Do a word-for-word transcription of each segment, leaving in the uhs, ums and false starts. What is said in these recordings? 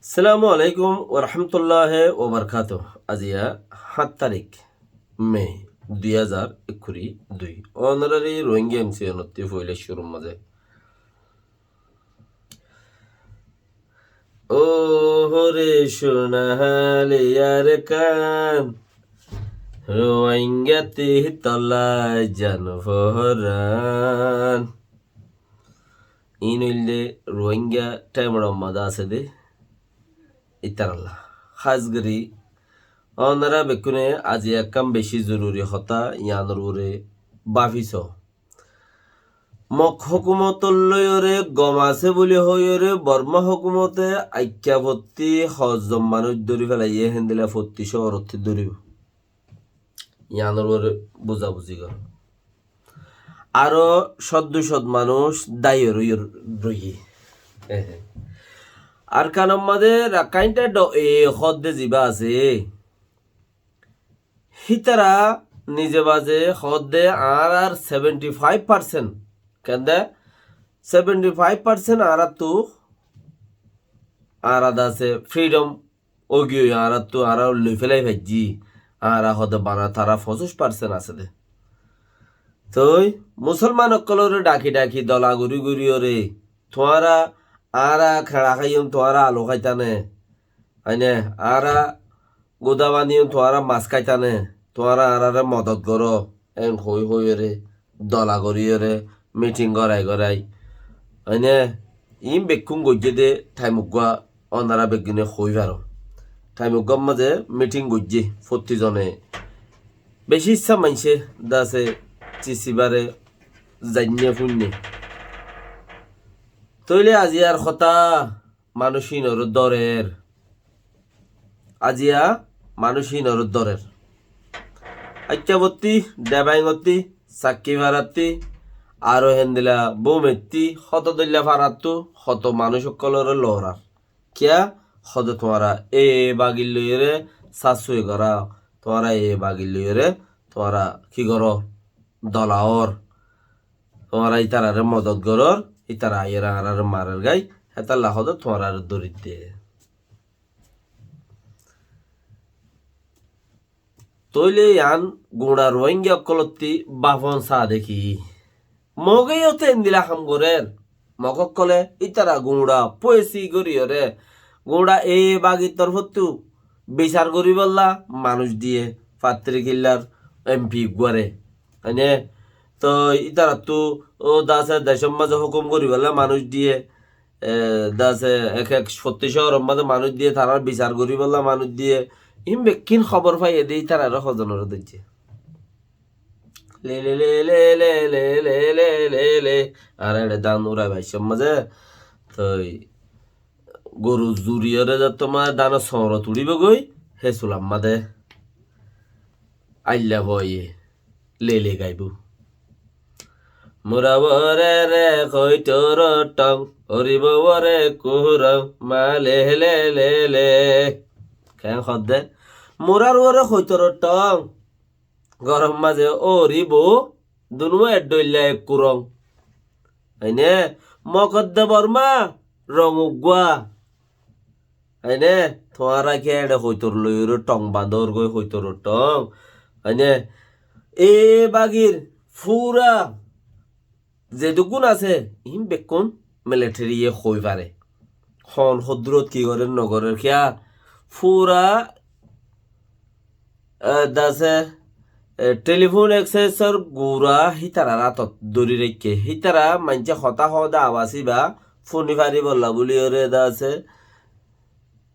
Assalamu alaikum warahmatulláhi wabarakátuhu. Aziya háñt tarík me dui házar ekkuri dui. Ónorari Rohingya M C N ottí foila cúrur mazé. Ó hore cúnali Arkan, Rohingya tí tolla jan foran. Iín óilde Rohingya thaimor mazé asé dé ítaralla. Hás gorí ónora bekkúne azi ekkán bicí zoruri hotá yiánor uore báfi soó. Mog hókumotor lóiyoré gom asé buli hoiyoré Bormá hókumote aikká fottí hozzon manúic dóri félaiyé, héndilla fottí cóorottí dóribou. Yiánor uore buzabuzi goró. Aró cót dui cót manúic dáiyor óiyor roiyé. Arkanor mazé Rakháin Theddo e hoódde zibá asé, hítara nize baze hoódde añárar seventy five percent, kende seventy five percent añáráttu, añára de asé freedom óigiyoi, añáráttu añára loi félai faijjí, añára hoódde bana tará foñsíc percent asé dé. Toi musolman ókkolóre dhaki dhaki dola gorí goríyoré, tuáñra añára keñça háiyum, tuáñra alu háitane, aine añára guda bañdiyum, tuáñra mas háitane, tuáñra añáráre modot goró, en hoi hoiyoré, dola goríyoré, miting gorai gorai. Aine iín bekkún goijjé dé thaim uggúa ónora beggúne hoi faro. Thaim uggúar mazé miting goijjé, fottí zone bicí issá maincé de asé cisibáre zainné fúinne. Tóile aziyar hotá manúic híinoré dórer. Aziya manúic híinoré dórer. Aikká fottí, Debáingottí, Sakkifarattí, aró héndilla Búmettí, hoto dóilla farattu, hoto manúic ókkolóre loorar. Kiyá? Hoódde tuáñra e bagir loiyóre sásui gorá, tuáñra e bagir loiyóre tuáñra ki goró? Dola ór. Tuáñra ítararé modot gorór, ítara aiyóre añáráre marer gái, hétalla hoódde tuáñraré dóridde. Tóile yián guñça Ruáingga ókkolótti báfon saá dé ki? Mogé yó te endilla ham gorér. Mog ókkolé ítara guñça póesi goríyoré, guñça e bagir torfóttu bisar goríbolla manúic diyé, fattirikillar em pi uggúare. Aine, toi ítarattú ó de asé decór mazé hókum goríbolla manúic diyé, e, de asé ek ek fottí cóoror mazé manúic diyé, tarár bisar goríbolla manúic diyé. Iín bekkín hóbor faiyé dé ítararé hozonoré dóijje. Le, le, le. Añára eçé dán urai baiccór mazé. Toi goru zuriyoré zettót mazé dánor soñrot uçíbogói, hé sular mazé ailla foóiye. Lele gaibóu. Mura uore re hoitoror thong, ori bou uore kurong, ma le le le le. Keén hoódde? Murar uore hoitoror thong, goror mazé ori bou, dunúa ek dhoilla ek kurong. Aine, Mogor de Borma, rong uggúa. Aine, tuáñra ki eçe hoitor loiyóre thong bañdór goi, hoitoror thong? Aine, e bagir fura zedukkún asé, iín bekkún militariye hoi fare. Hon hoddúrot ki gorér, no gorér, kiyá? Fura, e, de asé, e, telifón eksesor gura hítarar átot dóri raikké. Hítara maincé hotá hoóde abas íba fúni faribólla bóliyoré de asé,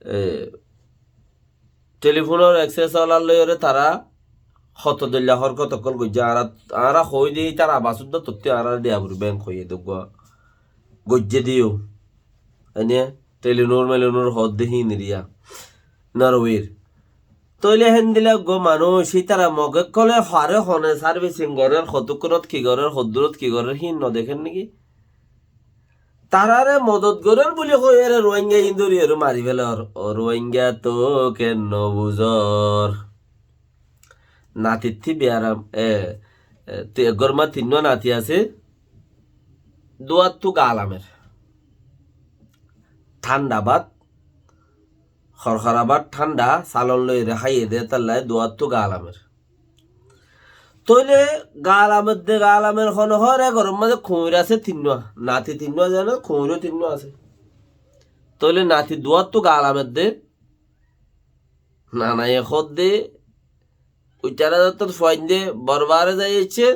e, telifónor ekses ólar loiyóre tará hoto dóilla hórkot ókkol goijjé. Añára, añára hoói dé ítar abas uddá tottí añára diya foribó en hoiyé dé uggúa goijjé dé yó. Aine telifónor melifónor hoódde híin eriya. Norwir. Tóile héndilla uggúa manúic, ítara Mog ókkolé hoaré hone sárbising gorér, hotúkkunot ki gorér, hoddúrot ki gorér, híin no dekér néki? Taráre modot gorér buli hoiyóre Ruáingga iín dóriyoré mari félar. Ó Ruáingga, tóu ken no buzór? Natittí biyaram, e, e, ti-, eggúar ma tinnúa nati asé, duwáttu gal amer. Thánda bát, Horhorabát thánda salon loiyóre háiye de, étalla duwáttu gaal amer. Tóile gaal amer de, gaal amer hone hoór, e gór or mazé kuñir asé tinnúa, nati tinnúa, zane kuñir ó tinnúa asé. Tóile nati duwáttu gaal amer de, nanaye hoódde, uitará zattót fuainde borbare zai aiccé,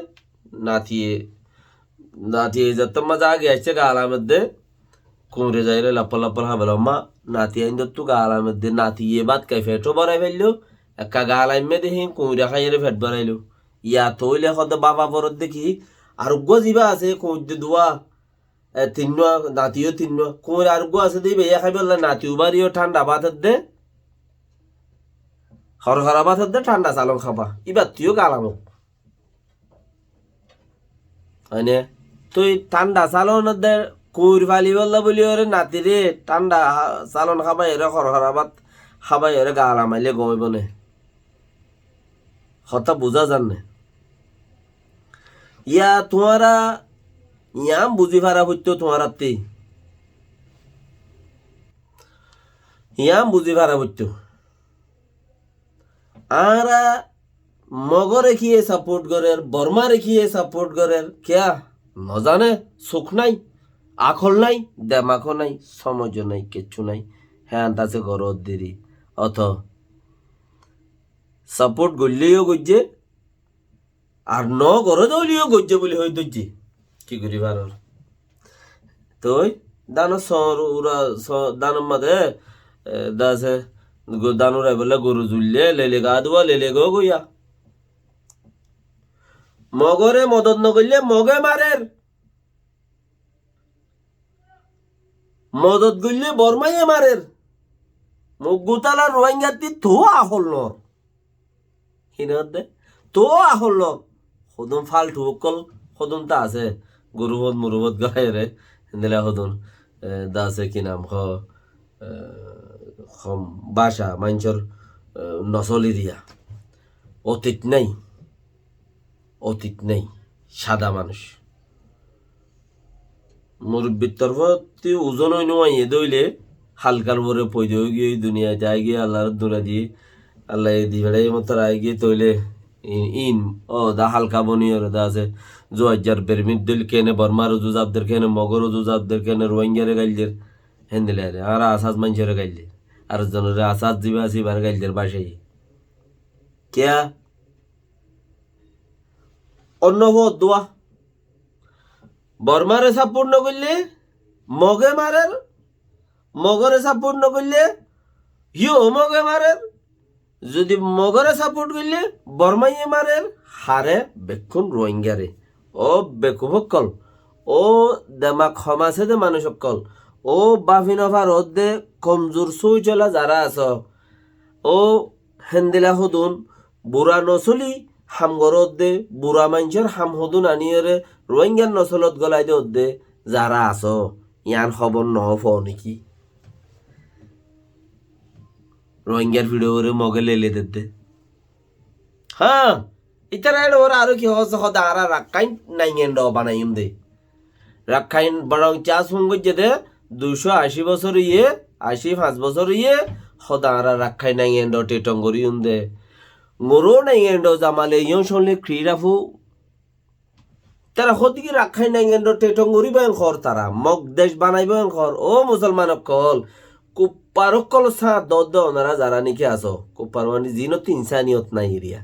natiye, natiye zattót mazé age aiccé, gaal amer de, kuñire zaiyóre lappar lappar hábel, ammá nati aindóttu gaal amer de, natiye bát hái feth ó borai failló, ekka gaal aimmé de hín kuñire háiyore feth borailó. Yá tóile hoódde báfa foredde ki, ar uggúa zibá asé kuñir de duwá, e, tinnúa, nati yó tinnúa. Kuñir ar uggúa asé de, íba yá háibolla nati ubári yó thánda bát edde, horhora bát edde thánda salon hába. Íbattú yó gaal amok. Mane, tui thánda salon edde kuñir falibolla buli ore natire thánda ha-, salon hábaiyore, horhora bát hábaiyore gaal amaile gom óibo né? Hotá buzá zar né? Yá tuáñra yián buzí fara foitto tuáñrattí. Yián buzí fara foitto. Añára Mogore kiyé saport gorer, Bormare kiyé saport gorer, kiyá? Nozane, suk nai, akol nai, demak ó nai, somoz ó nai, kessú nai. Hé anta asé gorot deri. Oto saport goillé yó goijjé, ar no goré de óile yó goijjé buli hoi dóijje. Ki gori faror? Toi dano sor ura so-, dano made, e, dase go-, dano raibolla goru zuille, lele ga duwa, lele go goya. Mogore modot no goille Moge marer. Modot goille Bormaye marer. Muggutala Ruáingattí to ahol nor. Hín hoódde? To ahol nor. Hodún faltu ókkol, hodún ta asé. Gurufot murufot golaiyóre. Héndilla hodún, e, da asé ki nam ho, e, hom báca maincór, e, nosol eriya. Otit nái. Otit nái. Sada manúic. Murubbir torfótti uzon ói no aiyé de óile, halkar uore foida ói giyé, duniyait aigiyé, Allar dura di, Allaye di feçaiye mottor aigiyé, tóile in, in, ó, da halka boniyore da asé, zuaijjar bermir dóil kene, Bormar uzu zaf der kene, Mogor uzu zaf der kene, Ruáingare gail der, héndilla re, añára asas maincóre gail der. Ar zonore asas diba asé, ibare gail der bácaiye. Kiyá? Onno fot duwa. Bormare saport no goille Moge marer, Mogore saport no goille híyo Moge marer, zodi Mogore saport goille Bormaye marer, hare? Bekkún Ruáingare. Ó bekuf ókkol, ó demak hom asé de manúic ókkol, ó bafi no faro de komzur sóicola zara asó, ó héndilla hodún bura nosóli ham goródde, bura maincór ham hodún aníyore Ruáingar nosólot golai dódde zara asó, yián hóbor no fo néki? Ruáingar fiçóre Moge lele dedde. Há, ítara eçé ore aró ki hoóse hoóde añára Rakkáin naingendo banaiyum de. Rakkáin borong cas fun goijje de, duicó ací bosór óiye, ací fañs bosór óiye, hoóde añára Rakkáin naingendo titong goríyum de. Nguró naingendo zamale yón cónle kríra fú. Tara hoóde ki Rakkáin naingendo titong goríbo en hoór tara, Mog dec banaibó en hoór. Ó musolman ókkol, kuppar ókkolor sáñt doódde onora zara néki asó. Kuppar mani zinottú insaniyot nai eriya.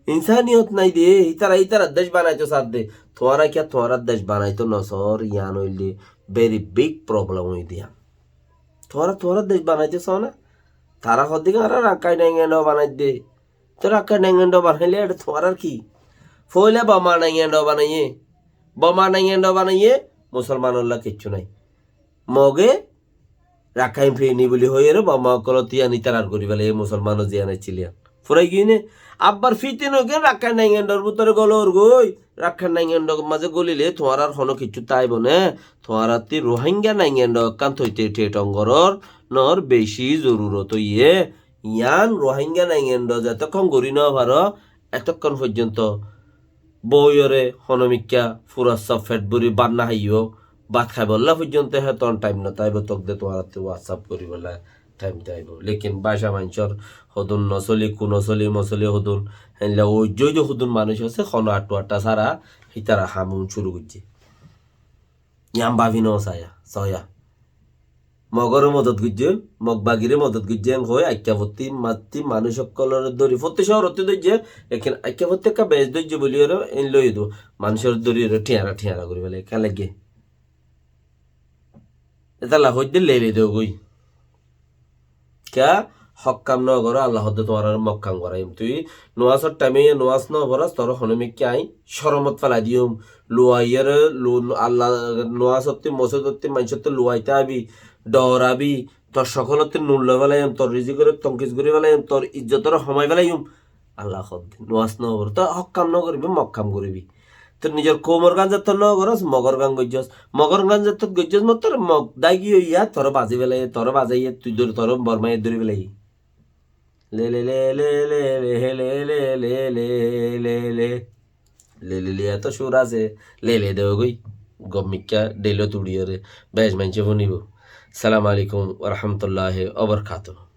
Insaniyot nai de, ítara, ítara dec banaito sar de. Tuáñra kiyá tuáñrar dec banaito nosór, yián óilde very big problem ói de yián. Tuáñra tuáñrar dec banaito só na? Tara hoódde ki añára Rakkáin naingendo banaidde. Toi Rakkáin naingendo banaile eçé tuáñrar ki? Foila Borma naingendo banaiye. Borma naingendo banaiye, musolmanolla kessú nai. Moge Rakkáin feni buli hoiyóre Borma ókkolot yián itarar gorí félaiye, musolmanor ziyán accíl yián. Furai giyé né? Abbar fiten óigen Rakkáin naingendor bútore golor goi. Rakkáin naingendor mazé golile tuáñrar honó kessú táibo né? Tuáñrattí Ruáinga naingendo ekkán toite titong gorónor beci zorurot óiye. Yián Ruáinga naingendo zetokkón gorí no faro, etokkón foijjonto boiyore honomikká fura sof fet buri bát no háiyo, bát háibolla foijjonto héton thaim no táibo, tókde tuáñrattí WhatsApp goríbolla thaim táibo. Lekin báca maincór hodún nosóli, ku nosóli, mosóli hodún, héndilla óijje óijje hodún manúic asé, hono aththú aththá sára, hítara ham cúru goijjé. Yián báfi nosaiya, soiya. Mogoré modot goijjé, Mog bagiré modot goijjé, en hoi, Aikkafottí, Matti, manúic ókkoloré dóri, fottí cóorottí dóijje, lekin Aikkafottí ekká beci dóijje bóli oré, en loi dó, manúicoré dóri oré, thiañra, thiañra gorí félai, kiyá laiggé? Etolla hoiddé lele dogói. Kiyá? Hók kam nogoró, Allah hoddé tuáñráre mok kam goráiyum. Tui nuasor thaime yó nuas noforos, toré hono mikká aññí coromot félai diyum. Luwaiyóre, lu-, Allah, nuasottí, mosóidottí, maincóttu luwai táibi, dhoorabi, tor cokolottí nur loi félaiyum, tor rizikóre tonkis gorí félaiyum, tor ijjotóre homai félaiyum. Allah hoddé, nuas noforos, toi hók kam nogoribi, mok kam goribi. Tui nizor koumor gan zettót nogoros, Mogor gan goijjós. Mogor gan zettót goijjós mottor Mog dagi óiya, toré bazi félaiye, toré bazaiye, tui dóri, toré Bormaiye dóri félaiye. Lele, lele, lele. Lele, lele, eto cúr asé, lele dogói. Gom mikká, dheilot uçí oré. Bec maincé fúnibo. Assalamu alaikum wa rahmatullahi wa barakatuhu.